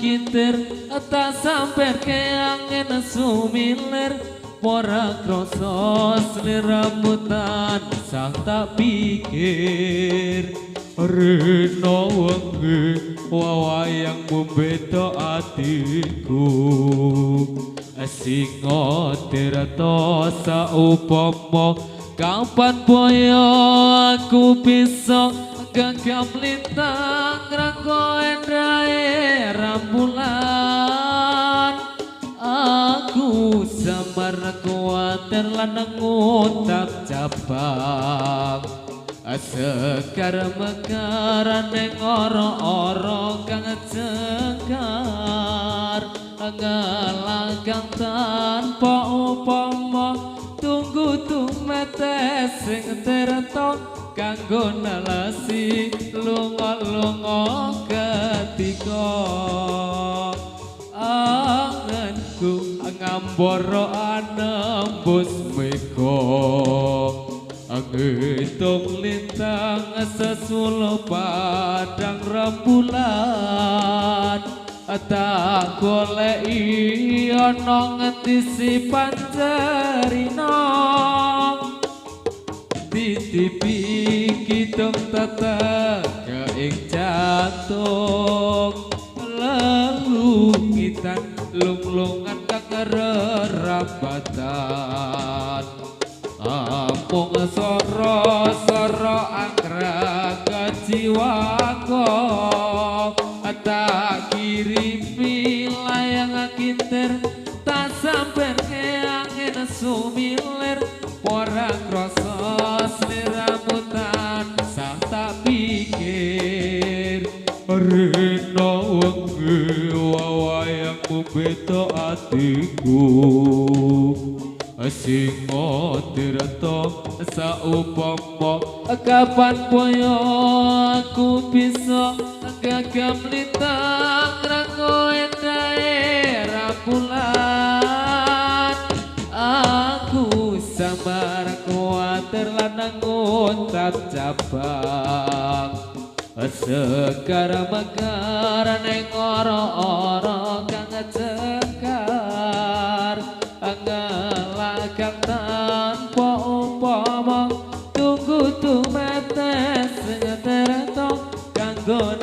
kintir tak samperke angin sumilir ora krasa sliramu tansah tak pikir. Rino wengi wawayangmu beda atiku Singa tirta saupama kapan boyo aku bisa genggam lintang rangko endahe rembulan. Aku samar kuwatir lan ngutap cabang sekar mekaran ning ora-ora kang jengkar ngelangkang tanpa upama tunggu tumete sing tirta kanggo nalasi lunga-lunga ketika anganku ngambara anembus mega ngitung lintang sesuluh padang rembulan tak goleki ana ngendi si pancerina titipi kidung teteg ing jantung lelungitan lunglungan kang rerambatan ampung soro-soro anggrek kejiwaku tak kirimi layang kintir tak samperke angin sumilir ora krasa sliramu tansah tak pikir. Rino wengi wawayangmu beda atiku Singa tirta saupama kapan boyo aku bisa gagam lintang rangko endahe rembulan. Aku samar kuwatir lan nguntap cabang sekar mekar ning ora-ora kang jengkar ngelakang tanpa upama tunggu tumete sing tirta kanggo